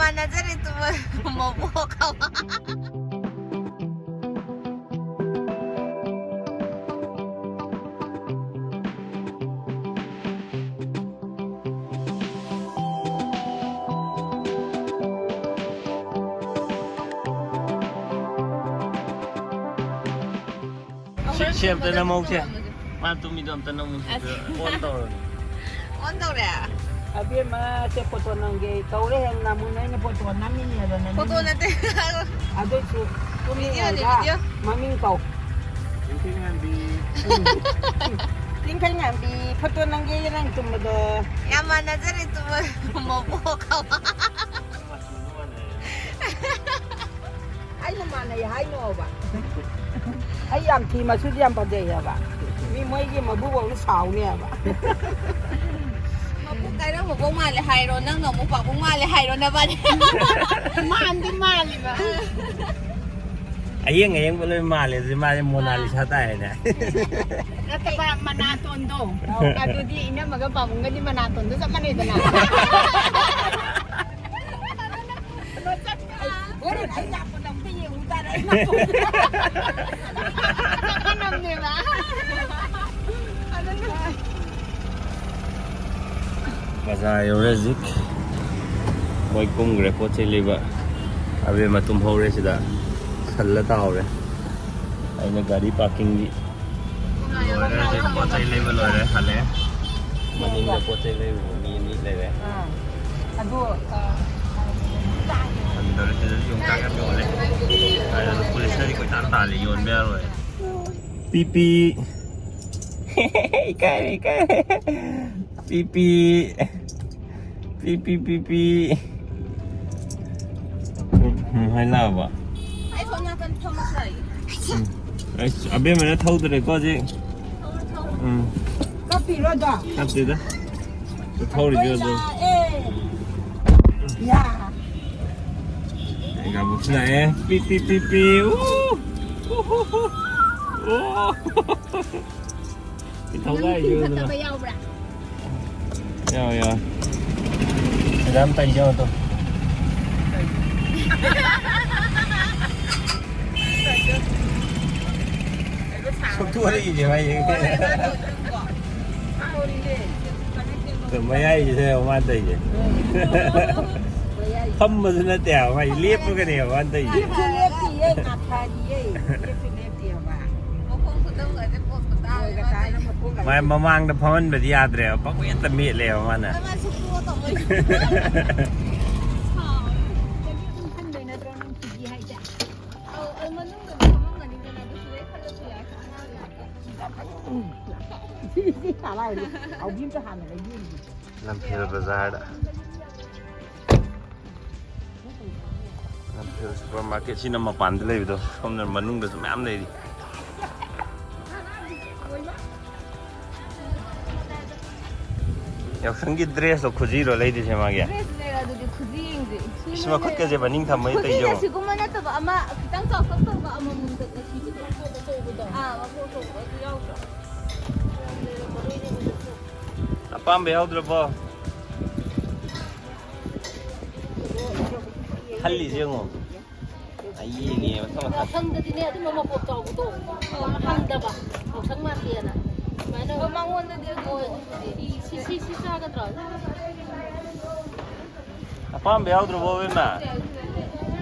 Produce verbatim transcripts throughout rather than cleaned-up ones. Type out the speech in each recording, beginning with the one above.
ꯃꯥꯟꯅꯖꯔꯦ two ꯃꯕꯣꯛ ꯑꯃ꯫ ꯁꯤ, ꯁꯤ ꯑꯝꯇ ꯅꯝꯍꯧꯁꯦ꯫ ꯃꯥ ꯇꯨꯝꯃꯤꯗꯣ ꯑꯝꯇ ꯅꯝꯍꯧꯁꯦ꯫ ꯑꯁ꯫ ꯑꯣꯟ ꯇꯧꯔꯣꯅꯦ꯫ ꯑꯣꯟ ꯇꯧꯔꯦ꯫ ꯑꯕꯦꯝꯃ, ꯁꯦ ꯐꯣꯇꯣ ꯅꯝꯒꯦ꯫ ꯇꯧꯔꯦ ꯍꯦꯟꯅ ꯅꯃꯨꯅ ꯑꯩꯅ ꯐꯣꯇꯣ ꯅꯝꯃꯤꯅꯦꯕ ꯅꯪ꯫ ꯐꯣꯇꯣ ꯅꯠꯇꯦ꯫ ꯑꯗꯨꯏꯁꯨ ꯚꯤꯗꯤꯑꯣꯅꯦ, ꯇꯨꯝꯃꯤꯉꯩꯗ ꯚꯤꯗꯤꯑꯣ꯫ ꯃꯃꯤꯡ ꯀꯧ꯫ ꯇꯤꯡꯈꯩ ꯉꯥꯟꯕꯤ꯫ ꯎꯝ꯫ ꯇꯤꯡꯈꯩ ꯉꯥꯟꯕꯤ, ꯐꯣꯇꯣ ꯅꯝꯒꯦ ꯅꯪ ꯇꯨꯝꯕꯗꯣ꯫ ꯌꯥꯝ ꯃꯥꯟꯅꯖꯔꯦ ꯇꯨꯝꯕ ꯃꯕꯣꯛ ꯑꯃ꯫ ꯑꯩꯅ ꯃꯥꯟꯅꯩ ꯍꯥꯏꯅꯣꯕ꯫ ꯑꯩ ꯌꯥꯝ ꯊꯤ, ꯃꯆꯨꯗꯤ ꯌꯥꯝ ꯐꯖꯩ ꯍꯥꯏꯕ꯫ ꯃꯤ ꯃꯣꯏꯒꯤ ꯃꯕꯨꯕꯧꯅ ꯁꯥꯎꯅꯤ ꯍꯥꯏꯕ꯫ ꯃꯕꯨꯛ ꯀꯥꯏꯔꯝꯕꯐꯧ ꯃꯥꯜꯂꯦ ꯍꯥꯏꯔꯣ, ꯅꯪꯅ ꯑꯃꯨꯛ ꯄꯥꯕꯨꯡ ꯃꯥꯜꯂꯦ ꯍꯥꯏꯔꯣ, ꯅꯕꯥꯅꯤ? ꯃꯥꯟꯗꯤ ꯃꯥꯜꯂꯤꯕ꯫ ꯑꯌꯦꯡ ꯑꯌꯦꯡꯕ ꯂꯣꯏ ꯃꯥꯜꯂꯦ ꯑꯗꯨꯗꯤ, ꯃꯥꯁꯦ ꯃꯣꯅꯥꯂꯤꯁꯥ ꯇꯥꯏꯅꯦ꯫ ꯅꯠꯇꯕ, ꯃꯅꯥꯇꯣꯟꯗꯣ꯫ ꯑꯧ꯫ ꯑꯗꯨꯗꯤ ꯏꯅꯝꯃꯒ ꯄꯥꯕꯨꯡꯒꯗꯤ ꯃꯅꯥꯇꯣꯟꯗꯣ ꯆꯞ ꯃꯥꯟꯅꯩꯗꯅ꯫ ꯍꯣꯔꯦꯟ ꯑꯩ ꯂꯥꯛꯄꯗ ꯑꯝꯇ ꯌꯦꯡꯉꯨ ꯇꯥꯔꯦ, ꯑꯩ ꯂꯥꯛꯄꯗ꯫ ꯆꯞ ꯃꯥꯟꯅꯕꯅꯦꯕ꯫ ꯑꯗꯨꯅ ꯕꯖꯥꯔ ꯌꯧꯔꯦ ꯍꯧꯖꯤꯛ꯫ ꯃꯣꯏ ꯀꯨꯝꯈ꯭ꯔꯦ ꯄꯣꯠ ꯆꯩ ꯂꯩꯕ꯫ ꯑꯕꯦꯝꯃ ꯇꯨꯝꯍꯧꯔꯦ ꯁꯤꯗ꯫ ꯈꯜꯂ ꯇꯥꯍꯧꯔꯦ꯫ ꯑꯩꯅ ꯒꯥꯔꯤ ꯄꯥꯔꯀꯤꯡꯒꯤ ꯂꯣꯏꯔꯦ, ꯍꯧꯖꯤꯛ ꯄꯣꯠ ꯆꯩ ꯂꯩꯕ ꯂꯣꯏꯔꯦ, ꯍꯜꯂꯛꯑꯦ꯫ ꯃꯅꯤꯡꯗ ꯄꯣꯠ ꯆꯩ ꯂꯩꯔꯨꯕ ꯃꯤ ꯑꯅꯤ ꯂꯩꯔꯦ꯫ ꯑꯥ꯫ ꯑꯗꯨ, ꯑ, ꯍꯟꯗꯔꯦ, ꯁꯤꯗꯁꯨ ꯌꯣꯡꯆꯥꯛ ꯌꯥꯝ ꯌꯣꯜꯂꯦ꯫ ꯑꯗꯨ ꯄꯨꯂꯤꯁꯅꯗꯤ ꯀꯣꯏꯇꯥꯟ ꯇꯥꯜꯂꯤ, ꯌꯣꯟꯕ ꯌꯥꯔꯣꯏ꯫ ꯄꯤꯄꯤ꯫ ꯏꯀꯥꯏꯔꯦ, ꯏꯀꯥꯏꯔꯦ꯫ ꯄꯤꯄꯤ꯫ ꯄꯤꯄꯤ, ꯄꯤꯄꯤ꯫ ꯎꯝ, ꯍꯥꯏ ꯂꯥꯛꯑꯕ? ꯑꯩ ꯁꯣꯝ ꯅꯥꯀꯟ ꯐꯝꯃꯁꯨ ꯌꯥꯏꯌꯦ꯫ ꯎꯝ꯫ ꯑꯩꯁ, ꯑꯕꯦꯝꯃꯅ ꯊꯧꯗ꯭ꯔꯦꯀꯣ ꯍꯧꯖꯤꯛ꯫ ꯎꯝ꯫ ꯀꯞꯄꯤꯔꯣ ꯑꯗꯣ? ꯀꯞꯇꯦꯗ꯫ ꯊꯧꯔꯤꯁꯦ ꯑꯗꯨ꯫ ꯂꯥꯛꯑꯦ꯫ ꯌꯥ꯫ ꯑꯩ ꯒꯥꯕꯨꯁꯨ ꯂꯥꯛꯑꯦ꯫ ꯄꯤ, ꯄꯤ, ꯄꯤ, ꯄꯤ꯫ ꯎ! ꯎ, ꯎ, ꯎ꯫ ꯏꯊꯧ ꯅꯪ ꯂꯥꯛꯏꯁꯦ ꯊꯤꯟ ꯑꯗꯨꯅ꯫ ꯐꯠꯇꯕ ꯌꯥꯎꯕ꯭ꯔꯥ? ꯌꯥꯎꯋꯦ, ꯌꯥꯎꯋꯦ꯫ ꯃꯦꯗꯥꯝ ꯇꯩꯖꯧ ꯑꯗꯣ꯫ ꯁꯣꯛꯊꯣꯔꯛꯏꯅꯦ ꯃꯥꯏꯁꯦ꯫ ꯑꯗꯣ ꯃꯌꯥꯏꯁꯤꯗ ꯌꯦꯡꯉꯣ ꯃꯥꯅ ꯇꯧꯔꯤꯁꯦ꯫ ꯐꯝꯕꯁꯨ ꯅꯠꯇꯦ ꯍꯥꯏꯕ ꯃꯥꯏꯁꯦ, ꯂꯦꯞꯄꯒꯅꯦꯕ ꯃꯥꯅ ꯇꯧꯔꯤꯁꯦ꯫ ꯂꯦꯞꯁꯨ ꯂꯦꯞꯇꯤꯌꯦ, ꯉꯥꯊꯥꯔꯤꯌꯦ꯫ ꯂꯦꯞꯁꯨ ꯂꯦꯞꯇꯦꯕ꯫ ꯃꯈꯣꯡ ꯈꯨꯗꯝꯒꯁꯦ ꯄꯣꯁꯀ ꯇꯥꯔꯦ ꯃꯥ ꯇꯧꯔꯤꯁꯦ꯫ ꯃꯥꯏ ꯃꯃꯥꯡꯗ ꯐꯝꯍꯟꯕꯗꯤ ꯌꯥꯗ꯭ꯔꯦꯕ, ꯄꯪꯃꯦꯠꯇ ꯃꯦꯠꯂꯦꯕ ꯃꯥꯅ꯫ ꯃꯥ ꯁꯨꯛꯇꯣꯛꯑ ꯇꯧꯕꯩ꯫ ꯈꯟꯕꯩ ꯅꯠꯇ꯭ꯔꯣ ꯅꯪ ꯀꯤꯒꯤ ꯍꯥꯏꯁꯦ? ꯑꯧ, ꯑꯧ, ꯃꯅꯨꯡꯗꯗꯤ ꯐꯝꯃꯝꯒꯅꯤꯗꯅ, ꯑꯗꯨ ꯁꯤꯗꯩ ꯈꯜꯂꯁꯨ ꯌꯥꯏ, ꯑꯉꯥꯡ ꯂꯥꯛꯄ꯫ ꯁꯤ ꯇꯥꯔꯥ ꯍꯥꯏꯗꯤ ꯑꯧꯕꯤꯝꯇ ꯍꯥꯟꯅ ꯂꯩꯕꯤꯔꯨꯒꯦ꯫ ꯂꯝꯐꯦꯜ ꯕꯖꯥꯔꯗ꯫ ꯂꯝꯐꯦꯜ ꯁꯨꯄꯔ ꯃꯥꯔꯀꯦꯠꯁꯤꯅ ꯃꯄꯥꯟꯗ ꯂꯩꯕꯗꯣ, ꯁꯣꯝꯗ ꯃꯅꯨꯡꯗꯁꯨ ꯃꯌꯥꯝ ꯂꯩꯔꯤ꯫ ꯌꯥꯎꯁꯪꯒꯤ ꯗ꯭ꯔꯦꯁꯂꯣ ꯈꯨꯖꯤꯔꯣ ꯂꯩꯗꯣꯏꯁꯦ ꯃꯥꯒꯤ? ꯗ꯭ꯔꯦꯁ ꯂꯩꯔ ꯑꯗꯨꯗꯤ ꯈꯨꯖꯤ ꯌꯦꯡꯁꯦ꯫ ꯏꯁ, ꯃꯈꯨꯠꯀꯁꯦ ꯃꯅꯤꯡ ꯊꯝꯕꯩ ꯈꯨꯖꯤꯗ ꯇꯧꯔꯤꯁꯦ ꯌꯦꯡꯉꯣ꯫ ꯁꯤꯒꯨꯝꯕ ꯅꯠꯇꯕ ꯑꯃ ꯈꯤꯇꯪ ꯆꯥꯎꯊꯣꯛ ꯇꯧꯕ ꯑꯃꯃꯝꯗ ꯁꯤꯕꯗꯣ꯫ ꯑꯥ, ꯃꯀꯣꯛ ꯑꯆꯧꯕ ꯑꯗꯨ ꯌꯥꯎꯗ꯭ꯔꯣ? ꯑꯄꯥꯝꯕ ꯌꯥꯎꯗ꯭ꯔꯕꯣ? ꯈꯜꯂꯤꯁꯦ ꯌꯦꯡꯉꯣ꯫ ꯑꯩ ꯌꯦꯡꯉꯦ ꯃꯊꯪ ꯃꯊꯪ꯫ ꯌꯥꯎꯁꯪꯗꯗꯤꯅꯦ ꯑꯗꯨꯝꯕ ꯃꯀꯣꯛ ꯆꯥꯎꯕꯗꯣ ꯐꯪꯗꯕ꯫ ꯌꯥꯎꯁꯪ ꯃꯥꯟꯗꯦꯅ꯫ ꯑꯗꯨꯃꯥꯏꯅ ꯑꯣ, ꯃꯉꯣꯟꯗꯗꯤ ꯑꯗꯨ ꯍꯣꯏ, ꯑꯗꯨꯕꯨꯗꯤ꯫ ꯁꯤ, ꯁꯤ, ꯁꯤ ꯆꯥꯒꯗ꯭ꯔꯣ? ꯑꯄꯥꯝꯕ ꯌꯥꯎꯗ꯭ꯔꯕꯣ, ꯑꯕꯦꯝꯃ?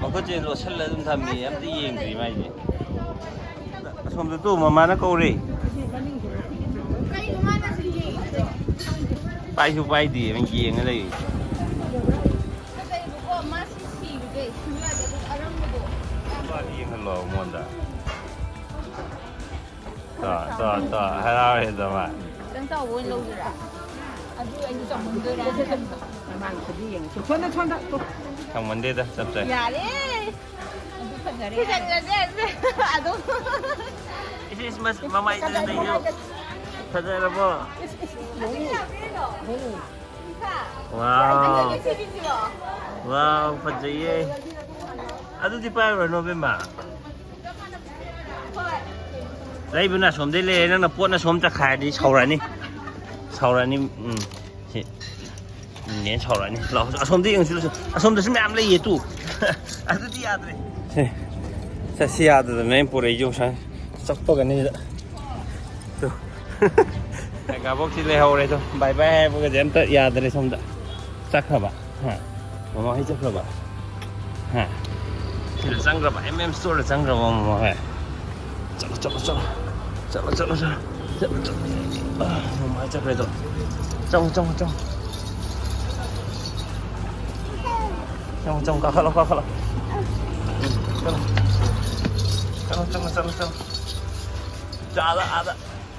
ꯃꯈꯨꯠꯁꯦ ꯂꯣꯠꯁꯤꯜꯂ ꯑꯗꯨꯝ ꯊꯝꯃꯤ, ꯑꯝꯇ ꯌꯦꯡꯗ꯭ꯔꯤ ꯃꯥꯏꯁꯦ꯫ ꯑꯁꯣꯝꯗ ꯇꯨ, ꯃꯃꯥꯅ ꯀꯧꯔꯦ꯫ ꯀꯩꯅꯣ ꯃꯥꯅ ꯁꯤ ꯌꯦꯡꯉꯤꯁꯦ? ꯄꯥꯏꯁꯨ ꯄꯥꯏꯗꯦ, ꯌꯦꯡꯉ ꯂꯩ꯫ ꯐꯖꯩꯕꯀꯣ, ꯃꯥ ꯁꯤ ꯁꯤꯕꯁꯦ ꯁꯤꯌꯨ ꯌꯥꯗꯦ, ꯑꯗꯨꯒ ꯑꯔꯪꯕꯗꯣ꯫ ꯃꯥꯗꯤ ꯌꯦꯡꯍꯜꯂꯣ ꯃꯉꯣꯟꯗ꯫ ꯇꯣ, ꯇꯣ, ꯇꯣ, ꯍꯔꯥꯎꯔꯦꯗꯣ ꯃꯥ꯫ ꯈꯤꯇꯪ ꯆꯥꯎꯕ ꯑꯣꯏꯅ ꯂꯧꯁꯤꯔꯥ? ꯑꯗꯨ ꯑꯩꯁꯨ ꯆꯥꯎꯃꯟꯗꯣꯏꯔꯥ ꯍꯥꯏꯅ ꯈꯟꯕ꯫ ꯃꯃꯥꯡꯗꯗꯤ ꯌꯦꯡꯉꯨ꯫ ꯁꯣꯝꯗ, ꯁꯣꯝꯗ, ꯇꯣ꯫ ꯆꯥꯎꯃꯟꯗꯦꯗ, ꯆꯞ ꯆꯥꯏ꯫ ꯌꯥꯔꯦ꯫ ꯑꯗꯨ ꯐꯖꯔꯦ꯫ ꯁꯤ ꯆꯟꯈ꯭ꯔꯁꯦ, ꯑꯗꯨꯝ꯫ ꯏꯁ, ꯏꯁ, ꯃꯁ-, ꯃꯃꯥꯏꯗꯨꯗ ꯌꯦꯡꯉꯨ꯫ ꯐꯖꯔꯕꯣ? ꯏꯁ, ꯏꯁ, ꯏꯁ, ꯃꯧꯅꯤ꯫ ꯃꯧꯅꯤ꯫ ꯋꯥꯎ꯫ ꯋꯥꯎ, ꯐꯖꯩꯌꯦ꯫ ꯑꯗꯨꯗꯤ ꯄꯥꯏꯔꯨꯔꯅꯨ, ꯑꯕꯦꯝꯃ꯫ ꯂꯩꯕꯅ ꯑꯁꯣꯝꯗꯩ ꯂꯩꯔꯦ, ꯅꯪꯅ ꯄꯣꯠꯅ ꯁꯣꯝ ꯆꯠꯈꯥꯏꯔꯗꯤ ꯁꯥꯎꯔꯛꯑꯅꯤ꯫ ꯁꯥꯎꯔꯛꯑꯅꯤ, ꯎꯝ꯫ ꯁꯤ꯫ ꯅꯦꯅ ꯁꯥꯎꯔꯛꯑꯅꯤ꯫ ꯂꯥꯛꯑꯣ, ꯑꯁꯣꯝꯗ ꯌꯦꯡꯉꯨꯁꯤ, ꯑꯁꯣꯝ-, ꯑꯁꯣꯝꯗꯁꯨ ꯃꯌꯥꯝ ꯂꯩꯌꯦ ꯇꯨ꯫ ꯑꯗꯨꯗꯤ ꯌꯥꯗ꯭ꯔꯦ꯫ ꯁꯦ, ꯆꯠꯁꯤ ꯌꯥꯗꯗꯅ ꯑꯩꯅ ꯄꯨꯔꯛꯏꯁꯦ ꯉꯁꯥꯏ꯫ ꯆꯠꯄꯒꯅꯤ ꯁꯤꯗ꯫ ꯇꯨ꯫ ꯒꯥꯕꯣꯛꯁꯤ ꯂꯩꯍꯧꯔꯦ ꯇꯨ꯫ ꯕꯥꯏ ꯕꯥꯏ ꯍꯥꯏꯕꯒꯁꯦ ꯑꯝꯇ ꯌꯥꯗ꯭ꯔꯦ ꯁꯣꯝꯗ꯫ ꯆꯠꯈ꯭ꯔꯕ? ꯍꯥ? ꯃꯃꯥ ꯍꯣꯏ ꯆꯠꯈ꯭ꯔꯕ? ꯍꯥ? ꯁꯤꯗ ꯆꯪꯈ꯭ꯔꯕ? ꯑꯦꯝ ꯑꯦꯝ ꯁ꯭ꯇꯣꯔꯗ ꯆꯪꯈ꯭ꯔꯕ ꯃꯃꯥ ꯍꯣꯏ? ꯆꯠꯂꯣ, ꯆꯠꯂꯣ, ꯆꯠꯂꯣ꯫ ꯆꯠꯂꯣ, ꯆꯠꯂꯣ, ꯆꯠꯂꯣ꯫ ꯆꯠꯂꯣ, ꯆꯠꯂꯣ꯫ ꯑ, ꯃꯃꯥ ꯆꯠꯈ꯭ꯔꯦꯗꯣ꯫ ꯆꯪꯉꯣ, ꯆꯪꯉꯣ, ꯆꯪꯉꯣ꯫ ꯆꯪꯉꯣ, ꯆꯪꯉꯣ, ꯀꯥꯈꯠꯂꯣ, ꯀꯥꯈꯠꯂꯣ꯫ ꯆꯠꯂꯣ꯫ ꯆꯠꯂꯣ, ꯆꯠꯂꯣ, ꯆꯠꯂꯣ, ꯆꯠꯂꯣ꯫ ꯆꯥ, ꯑꯥꯗ, ꯑꯥꯗ,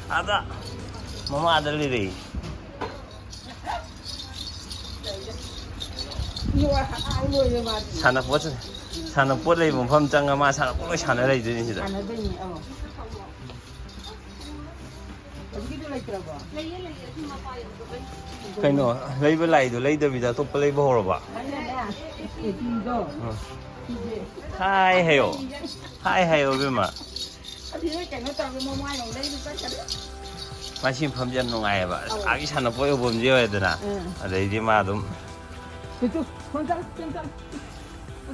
ꯑꯥꯗ꯫ ꯃꯃꯥ ꯑꯥꯗ ꯂꯩꯔꯦ꯫ ꯁꯥꯟꯅꯄꯣꯠ, ꯁꯥꯟꯅꯄꯣꯠ ꯂꯩꯕ ꯃꯐꯝ ꯆꯪꯉ ꯃꯥ ꯁꯥꯟꯅꯄꯣꯠ ꯂꯣꯏ ꯁꯥꯟꯅ ꯂꯩꯗꯣꯏꯅꯤ ꯁꯤꯗ꯫ ꯁꯥꯟꯅꯗꯣꯏꯅꯤ, ꯑꯧ꯫ ꯍꯧꯖꯤꯛꯀꯤꯗꯨ ꯂꯩꯇ꯭ꯔꯕꯣ? ꯀꯩꯅꯣ, ꯂꯩꯕ ꯂꯥꯏꯗꯣ ꯂꯩꯗꯕꯤꯗ ꯑꯇꯣꯞꯄ ꯂꯩꯕ ꯍꯧꯔꯕ? ꯑꯩꯅꯅꯦ, ꯁꯤꯗꯣ, ꯑꯥ꯫ ꯁꯤꯁꯦ꯫ ꯍꯥꯏ ꯍꯥꯏꯌꯣ꯫ ꯍꯥꯏ ꯍꯥꯏꯌꯣ, ꯏꯕꯦꯝꯃ꯫ ꯑꯗꯨ ꯅꯣꯏ ꯀꯩꯅꯣ ꯇꯧꯔꯒ ꯃꯃꯥꯏ ꯑꯃꯨꯛ ꯂꯩꯕ ꯆꯠꯈ꯭ꯔꯦ꯫ ꯃꯥꯏ ꯁꯤ ꯃꯐꯝꯁꯦ ꯌꯥꯝ ꯅꯨꯡꯉꯥꯏꯌꯦꯕ꯫ ꯑꯧ꯫ ꯑꯥꯒꯤ ꯁꯥꯟꯅꯄꯣꯠ ꯌꯧꯐꯝꯁꯦ ꯑꯣꯏꯗꯅ꯫ ꯎꯝ꯫ ꯑꯗꯩꯗꯤ ꯃꯥ ꯑꯗꯨꯝ ꯇꯨ, ꯇꯨ, ꯐꯣꯟ ꯆꯠꯂꯣ, ꯐꯣꯟ ꯆꯠꯂꯣ꯫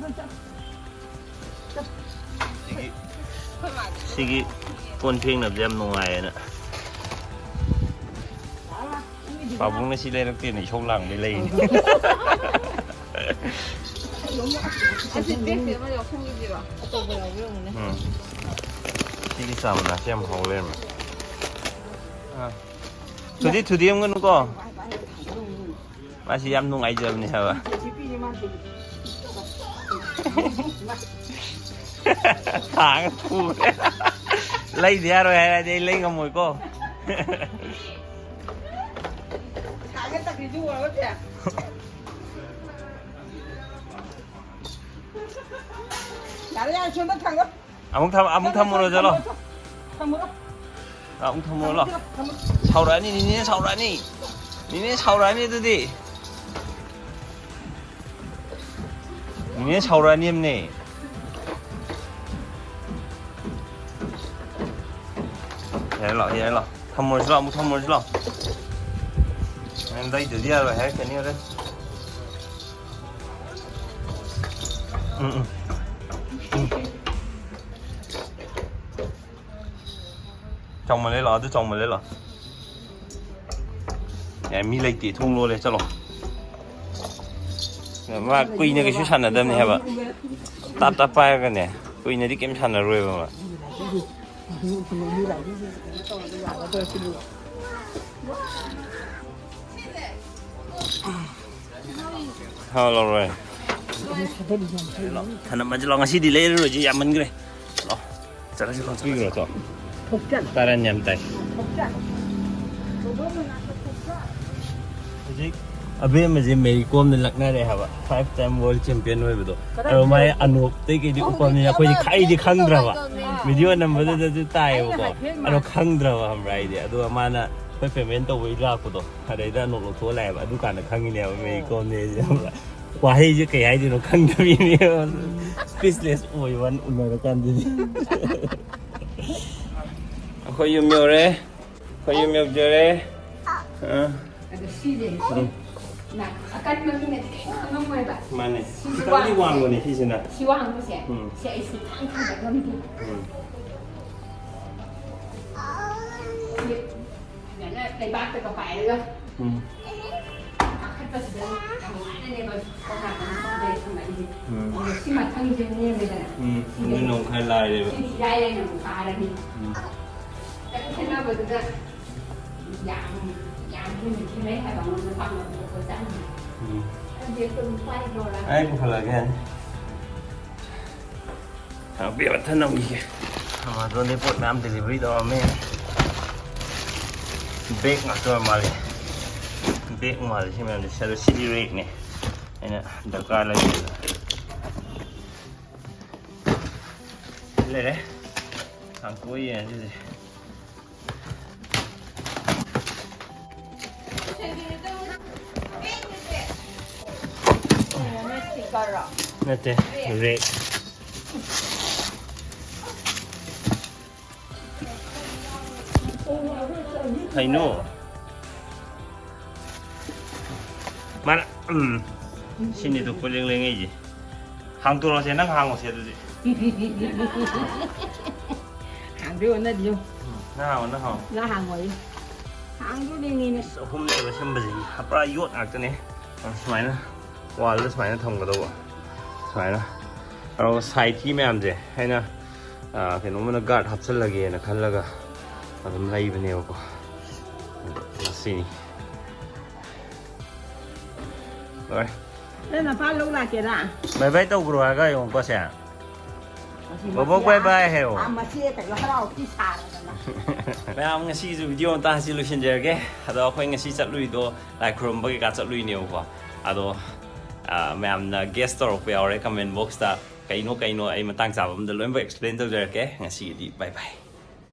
ꯐꯣꯟ ꯆꯠꯂꯣ꯫ ꯁꯤꯒꯤ, ꯁꯤꯒꯤ ꯀꯣꯟ ꯐꯦꯡꯅꯕꯁꯦ ꯌꯥꯝ ꯅꯨꯡꯉꯥꯏꯌꯦꯅ꯫ ꯄꯥꯕꯨꯡꯅ ꯁꯤ ꯂꯩꯔꯛꯇꯦꯅ ꯏꯁꯧ ꯂꯥꯡꯕꯩ ꯂꯩꯅꯤ꯫ ꯑꯁꯤ ꯕꯦꯛꯁꯦ ꯑꯃ ꯌꯥꯎꯁꯟꯈꯤꯁꯤꯔꯣ? ꯑꯆꯧꯕ ꯌꯥꯎꯕ ꯌꯦꯡꯉꯨꯅꯦ꯫ ꯎꯝ꯫ ꯁꯤꯒꯤ ꯆꯥ ꯃꯅꯥꯁꯦ ꯌꯥꯝ ꯍꯥꯎ ꯂꯩꯔꯝꯃꯦ꯫ ꯑꯥ꯫ ꯊꯨꯗꯤ ꯊꯨꯗꯦꯛꯑꯝꯒꯅꯨꯀꯣ꯫ ꯃꯥꯁꯤ ꯌꯥꯝ ꯅꯨꯡꯉꯥꯏꯖꯕꯅꯤ ꯍꯥꯏꯕ꯫ ꯊꯥꯡ ꯄꯨꯔꯦ꯫ ꯂꯩꯗ ꯌꯥꯔꯣꯏ ꯍꯥꯏꯔꯗꯤ ꯑꯩ ꯂꯩ ꯉꯝꯃꯣꯏꯀꯣ꯫ ꯌꯥꯔꯦ, ꯌꯥꯔꯦ, ꯁꯣꯝꯗ ꯊꯥꯡꯒꯠ꯫ ꯑꯃꯨꯛ ꯊꯝ-, ꯑꯃꯨꯛ ꯊꯝꯃꯨꯔꯣ, ꯆꯠꯂꯣ꯫ ꯊꯝꯃꯨꯔꯣ꯫ ꯑꯃꯨꯛ ꯊꯝꯃꯨꯔꯣ, ꯂꯥꯎ꯫ ꯊꯝꯃꯨꯔꯣ꯫ ꯁꯥꯎꯔꯛꯑꯅꯤ, ꯅꯤꯅꯦ ꯁꯥꯎꯔꯛꯑꯅꯤ꯫ ꯅꯤꯅꯦ ꯁꯥꯎꯔꯛꯑꯅꯤ ꯑꯗꯨꯗꯤ꯫ ꯅꯤꯅꯦ ꯁꯥꯎꯔꯛꯑꯅꯤ ꯑꯃꯅꯦ꯫ ꯌꯥꯔꯦ, ꯂꯥꯎ, ꯌꯥꯔꯦ, ꯂꯥꯎ꯫ ꯊꯝꯃꯨꯔꯁꯤ, ꯂꯥꯎ, ꯑꯃꯨꯛ ꯊꯝꯃꯨꯔꯁꯤ, ꯂꯥꯎ꯫ ꯅꯪ ꯂꯩꯗ꯭ꯔꯗꯤ ꯌꯥꯔꯣꯏ ꯍꯥꯏꯔꯛꯀꯅꯤ ꯍꯣꯔꯦꯟ꯫ ꯎꯝ, ꯎꯝ꯫ ꯎꯝ꯫ ꯆꯥꯎꯃꯜꯂꯦ ꯂꯥꯛꯑꯣ, ꯑꯗꯨ ꯆꯥꯎꯃꯜꯂꯦ ꯂꯥꯛꯑꯣ꯫ ꯌꯥꯏ, ꯃꯤ ꯂꯩꯇꯦ, ꯊꯣꯡ ꯂꯣꯜꯂꯦ, ꯆꯠꯂꯣ꯫ ꯃꯥ ꯀꯨꯏꯅ ꯀꯩꯁꯨ ꯁꯥꯟꯅꯗꯕꯅꯦ ꯍꯥꯏꯕ꯫ ꯇꯞ ꯇꯞ ꯄꯥꯏꯔꯒꯅꯦ, ꯀꯨꯏꯅꯗꯤ ꯀꯩꯝ ꯁꯥꯟꯅꯔꯣꯏꯕ ꯃꯥ꯫ ꯍꯥꯎ, ꯂꯧꯔꯣꯏ꯫ ꯊꯅꯝꯃꯁꯤ ꯂꯥꯎ, ꯉꯁꯤꯗꯤ ꯂꯩꯔꯔꯣꯏꯁꯤ, ꯌꯥꯝꯃꯟꯈ꯭ꯔꯦ꯫ ꯂꯥꯎ꯫ ꯆꯠꯂꯁꯤ, ꯂꯥꯎ, ꯆꯠꯂꯁꯤ꯫ ꯄꯤꯈ꯭ꯔꯣ, ꯆꯣ꯫ ꯇꯔꯟ ꯌꯥꯝ ꯇꯥꯏ꯫ ꯍꯧꯖꯤꯛ ꯑꯕꯦꯝꯃꯁꯦ ꯃꯦꯔꯤ ꯀꯣꯝꯗ ꯂꯛꯅꯔꯦ ꯍꯥꯏꯕ, five time world champion ꯑꯣꯏꯕꯗꯣ꯫ ꯑꯗꯣ ꯃꯥꯏ ꯑꯅꯣꯞꯇꯩ ꯀꯩꯗꯤ ꯎꯞꯄꯝꯅꯤꯅ ꯑꯩꯈꯣꯏꯗꯤ ꯈ-, ꯑꯩꯗꯤ ꯈꯪꯗ꯭ꯔꯕ꯫ ꯚꯤꯗꯤꯑꯣ ꯅꯝꯕꯗꯨꯗꯁꯨ ꯇꯥꯏꯌꯦꯕꯀꯣ꯫ ꯑꯗꯣ ꯈꯪꯗ꯭ꯔꯕ, ꯈꯪꯕ꯭ꯔꯥ? ꯑꯩꯗꯤ꯫ ꯑꯗꯨꯒ ꯃꯥꯅ ꯑꯩꯈꯣꯏ ꯄꯦꯃꯦꯟ ꯇꯧꯕꯩ ꯂꯥꯛꯄꯗꯣ, ꯑꯗꯩꯗ ꯑꯅꯣꯞ ꯂꯧꯊꯣꯛꯑ ꯂꯥꯛꯑꯦꯕ꯫ ꯑꯗꯨꯀꯥꯟꯗ ꯈꯪꯉꯤꯅꯦꯕ ꯃꯦꯔꯤ ꯀꯣꯝꯅꯦꯁꯦ, ꯈꯪꯕ꯭ꯔꯥ? ꯋꯥꯍꯩꯁꯦ ꯀꯩ ꯍꯥꯏꯗꯣꯏꯅꯣ ꯈꯪꯗꯕꯤꯅꯦꯕ꯫ Speechless ꯑꯣꯏꯕ ꯋꯥꯅꯤ ꯎꯅꯔꯀꯥꯟꯗꯗꯤ꯫ ꯑꯩꯈꯣꯏ ꯌꯨꯝ ꯌꯧꯔꯦ꯫ ꯑꯩꯈꯣꯏ ꯌꯨꯝ ꯌꯧꯖꯔꯦ꯫ ꯑꯥ꯫ ꯑꯗꯣ ꯁꯤꯁꯦ ꯎꯝ꯫ ꯅ-, ꯑꯀꯟꯕ ꯃꯤꯅꯗꯤ ꯀꯩꯝ ꯈꯪꯉꯝꯃꯣꯏꯕ꯫ ꯃꯥꯅꯦ꯫ ꯁꯤꯁꯦ ꯈꯤꯇꯪꯗꯤ ꯋꯥꯡꯕꯁꯦ꯫ ꯋꯥꯡꯕꯅꯦ ꯁꯤꯁꯤꯅ꯫ ꯁꯤ ꯋꯥꯡꯕꯁꯦ꯫ ꯎꯝ꯫ ꯁꯤ ꯑꯩ ꯁꯨꯡꯊꯥꯡ ꯊꯥꯡꯒꯠ ꯉꯝꯗꯦ꯫ ꯎꯝ꯫ ꯁꯤ ꯐꯖꯅ ꯂꯩꯕꯥꯛꯇꯒ ꯄꯥꯏꯔꯒ ꯎꯝ꯫ ꯀꯥꯈꯠꯄꯁꯤꯗ ꯌꯥꯝ ꯋꯥꯅꯅꯦꯕ ꯁꯣꯝ ꯅꯥꯀꯟ ꯁꯤꯗꯩ ꯊꯥꯡꯒꯠꯂꯤꯁꯦ꯫ ꯎꯝ꯫ ꯑꯗꯣ ꯁꯤ ꯃꯊꯪꯁꯦ ꯅꯦꯝꯃꯦꯗꯅ꯫ ꯎꯝ꯫ ꯁꯤꯗꯤ ꯑꯗꯨꯅ ꯑꯃꯨꯛ ꯈꯔ ꯂꯥꯏꯔꯦꯕ꯫ ꯁꯤꯗꯤ ꯏꯔꯥꯏ ꯂꯥꯏꯅ ꯑꯃꯨꯛ ꯀꯥꯔꯅꯤ꯫ ꯎꯝ꯫ ꯈꯤꯇꯪ ꯈꯦꯠꯅꯕꯗꯨꯗ ꯌꯥꯝ, ꯌꯥꯝ ꯍꯦꯟꯅ ꯈꯦꯠꯅꯩ ꯍꯥꯏꯕ ꯑꯃ ꯃꯄꯥꯡꯒꯜ ꯄꯨꯊꯣꯛꯄ ꯆꯪꯉꯤ꯫ ꯎꯝ꯫ ꯑꯗꯨꯗꯤ ꯑꯩꯈꯣꯏ ꯅꯨꯄꯥꯒꯤ ꯗꯣꯔꯥ꯫ ꯑꯩ ꯄꯨꯈꯠꯂꯛꯑꯒꯦ꯫ ꯇꯥꯛꯄꯤꯌꯣ, ꯊꯅꯝꯈꯤꯒꯦ꯫ ꯑꯦꯃꯥꯖꯣꯟꯗꯩ ꯄꯣꯠ ꯃꯌꯥꯝ ꯗꯦꯂꯤꯚꯔꯤ ꯇꯧꯔꯝꯃꯦ꯫ ꯕꯦꯒ ꯉꯥꯛꯇ ꯑꯣꯏꯔ ꯃꯥꯜꯂꯦ꯫ ꯕꯦꯒ ꯃꯥꯜꯂꯦ ꯁꯤ ꯃꯌꯥꯝꯁꯦ꯫ ꯑꯗꯣ ꯁꯤꯗꯤ ꯔꯦꯛꯅꯦ꯫ ꯑꯩꯅ ꯗꯔꯀꯥꯔ ꯂꯩꯇꯦ꯫ ꯂꯩꯔꯦ꯫ ꯍꯥꯡꯇꯣꯛꯑ ꯌꯦꯡꯉꯁꯤꯁꯦ꯫ ꯅꯠꯇꯦ, ꯔꯦꯛ꯫ ꯀꯩꯅꯣ? ꯐꯔꯦ, ꯎꯝ, ꯁꯤꯅꯤꯗꯣ ꯀꯣꯏꯂꯦꯡ ꯂꯦꯡꯉꯛꯏꯁꯦ꯫ ꯍꯥꯡꯗꯣꯔꯛꯑꯣꯁꯦ, ꯅꯪ ꯍꯥꯡꯉꯣꯁꯦ ꯑꯗꯨꯗꯤ꯫ ꯍꯥꯡꯗꯣꯏ ꯑꯣꯟꯅꯗꯤꯌꯣ꯫ ꯅꯪ ꯍꯥꯡꯉꯣ, ꯅꯪ ꯍꯥꯡꯉꯣ꯫ ꯂꯥ ꯍꯥꯡꯉꯣꯏ꯫ ꯍꯥꯡꯗꯣꯏꯅꯤꯅꯦ꯫ ꯑꯍꯨꯝꯅꯦꯕ ꯁꯦꯝꯕꯁꯤ, ꯄꯨꯔꯥ ꯌꯣꯠ ꯉꯥꯛꯇꯅꯦ꯫ ꯁꯨꯃꯥꯏꯅ ꯋꯥꯜꯗ ꯁꯨꯃꯥꯏꯅ ꯊꯝꯒꯗꯧꯕ꯫ ꯁꯨꯃꯥꯏꯅ꯫ ꯑꯗꯨꯒ ꯁꯥꯏꯠꯀꯤ ꯃꯌꯥꯝꯁꯦ ꯑꯩꯅ, ꯑ, ꯀꯩꯅꯣꯝꯃꯅ ꯒꯥꯔꯗ ꯍꯥꯞꯆꯜꯂꯒꯦꯅ ꯈꯜꯂꯒ ꯑꯗꯨꯝ ꯂꯩꯕꯅꯦꯕꯀꯣ꯫ ꯑꯗꯣ ꯁꯤꯅꯤ꯫ ꯂꯣꯏꯔꯦ꯫ ꯅꯪ ꯅꯄꯥ ꯂꯧ ꯂꯥꯛꯀꯦꯔꯥ? ꯕꯥꯏ ꯕꯥꯏ ꯇꯧꯈ꯭ꯔꯣ ꯍꯥꯏꯔꯒ ꯌꯦꯡꯉꯨꯀꯣ ꯁꯦ꯫ ꯃꯁꯤ ꯕꯣꯕꯣꯛ ꯃꯆꯦ-, ꯕꯥꯏ ꯕꯥꯏ ꯍꯥꯏꯌꯣ꯫ ꯑꯥ, ꯃꯆꯦ ꯀꯩꯅꯣ ꯍꯔꯥꯎ ꯀꯤ ꯁꯥꯔꯗꯅ꯫ ꯃꯌꯥꯝ, ꯉꯁꯤꯒꯤꯁꯨ ꯚꯤꯗꯤꯑꯣ ꯃꯇꯥꯡ ꯑꯁꯤ ꯂꯣꯏꯁꯤꯟꯖꯔꯒꯦ꯫ ꯑꯗꯣ ꯑꯩꯈꯣꯏ ꯉꯁꯤ ꯆꯠꯂꯨꯏꯗꯣ ꯂꯥꯏ ꯈꯨꯔꯨꯝꯕꯒꯤ ꯀꯥ ꯆꯠꯂꯨꯏꯅꯦꯕꯀꯣ꯫ ꯑꯗꯣ, ꯑ, ꯃꯌꯥꯝꯅ ꯒꯦꯁ ꯇꯧꯔꯛꯄ ꯌꯥꯎꯔꯦ ꯀꯃꯦꯟ ꯕꯣꯛꯁꯇ꯫ ꯀꯩꯅꯣ ꯀꯩꯅꯣ ꯑꯩ ꯃꯇꯥꯡ ꯆꯥꯕ ꯑꯝꯗ ꯂꯣꯏꯅꯃꯛ ꯑꯦꯛꯁꯄ꯭ꯂꯦꯟ ꯇꯧꯖꯔꯛꯀꯦ꯫ ꯉꯁꯤꯒꯤꯗꯤ ꯕꯥꯏ ꯕꯥꯏ꯫